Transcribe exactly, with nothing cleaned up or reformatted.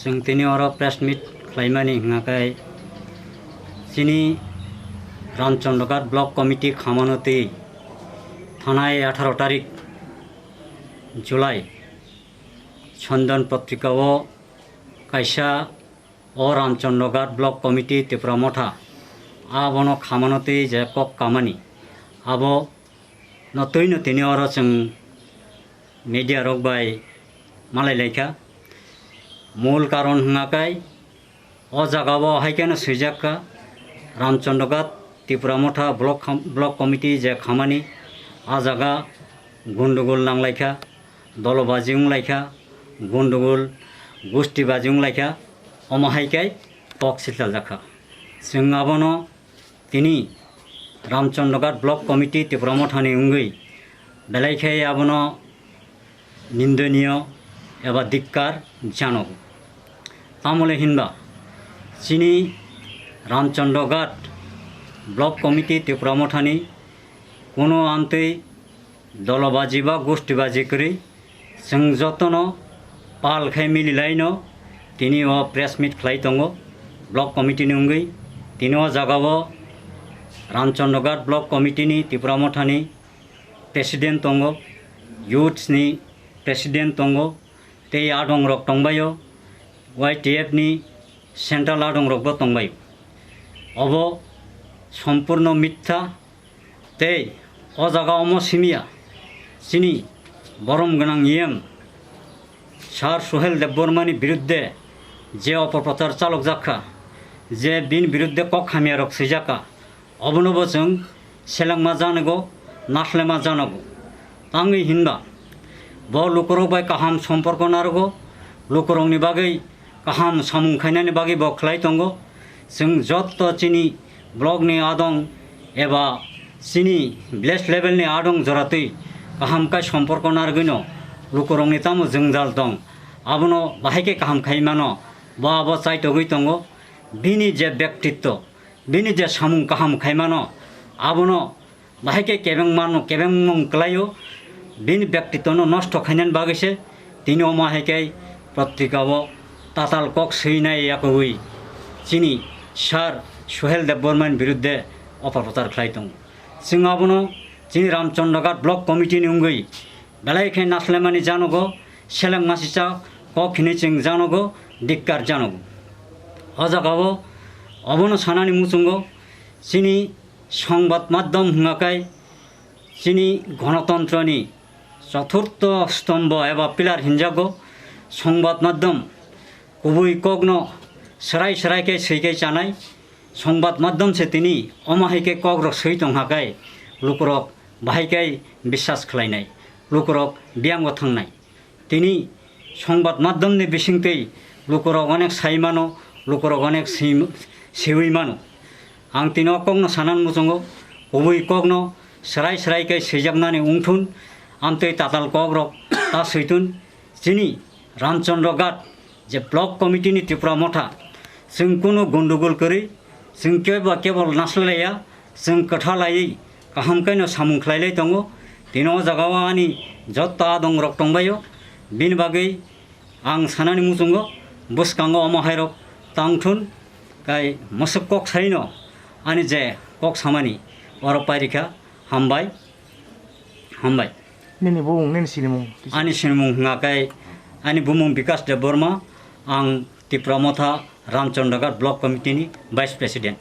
Chwng tini oro press meet khlaimani hwnkha khe chini Ramchandra Ghat Block Committee khamano twi thanai atharo tarik July Chandan Patrika o kaisa o Ramchandra Ghat Block Committee Tipra Motha abono khamano twi je kok kamani abo no twi no tini oro chwng media rok bai malai laikha. Mul karon hwnkha khe o jaga o hai kheno swijak kha, Ramchandra Ghat Tipra Motha Block kham-, Block Committee je khamani, a jaga gundugul nang laikha, dolobaji wng laikha, gundugul gustibaji wng laikha, omo hai khe kok sichaljak kha. Chwng abono tini Ramchandra Ghat Block Committee Tipra Mothani wngwi belai khe abono nindoniyo eba dikkar janogo. Tamole hinba chini Ramchandra Ghat Block Committee Tipra Mothani kuno amtwi dolobaji ba gustibaji kwrwi chwng jotono pal khai mililaino tini o press meet khlai tongo block committee ni wngwi. Tini o jaga o Ramchandra Ghat Block Committee ni Tipra Mothani president tongo, youths ni president tongo, tei adong rok tongbaio, Y T F ni central adong rok bo tongbaio. Obo sompurno mitha. Tei o jaga omo simiya chini borom gwnang E M Sir Suhel Debbarmani biruddhe je opoprochar chalokjak kha, je bini biruddhe kok hamya rok swijak kha, obono bo chwng selengma janogo, naslema janogo. Tangwi hinba bo lukurok bai kaham somporko narwgo, lukurokni bagwi kaham samung khainani bagwi bo khlai tongo. Chwng jotto chini block ni adong eba chini village level ni adong joratwi kaham khe somporko narwgwino lukurokni tamo jwngjal tong, abono bahai khe kaham khai mano, bo abo chaitogwi tongo. Bini je bektitto, bini je samung kaham khai mano, abono bahai khe kebengmano, kebengmung kwlaio, bini bektitwno nosto khainani bagwi se tini omo hai khe patrika o tatal kok swinai yakwi chini Sir Suhel Debbarmani biruddhe opoprochar khlai tongo. Chwng abono chini Ramchandra Ghat Block Committee ni wngwi belai khe naslemani janogo, seleng masicha kok hinwi chwng janogo, dikkar janogo. O jaga o obono sanani muchungo chini Songbad maddhom hwnga khe chini gonotontroni choturtho stombho eba pillar hinjago. Songbad maddhom kubui kokno swrai swrai khe swi khe chanai. Songbad maddhom se tini omo hai khe kokrok swi tong ha khe lukurok bahai khe biswas khlainai, lukurok biyango thangnai. Tini songbad maddhomni bisingtwi lukurok onek sai mano, lukurok onek si-, siwi mano. Ang tini o kokno sanani muchungo, kubui kokno swrai swrai khe swijaknani wngthun, amtwi tatal kokrok ta switun. Chini Ramchandra Ghat je block committee ni Tipra Motha, chwng kunu gundugul kwrwi, chwng kebo kebol naslaiya, chwng kwtha laiwi kaham khe no samung khlai lai tongo. Tini o jaga o ani jotto adong rok tongbaio, bini bagwi ang sanani muchungo bwskango omo hai rok tangthun, kai mwswk kok sai no ani je kok samani oro pairikha. Hambai, hambai. Nini bumung, nini sinimung? Ani sinimung hwnga khe ani bumung Bikas Debbarma, ang Tipra Motha Ramchandra Ghat Block Committee ni Vice President.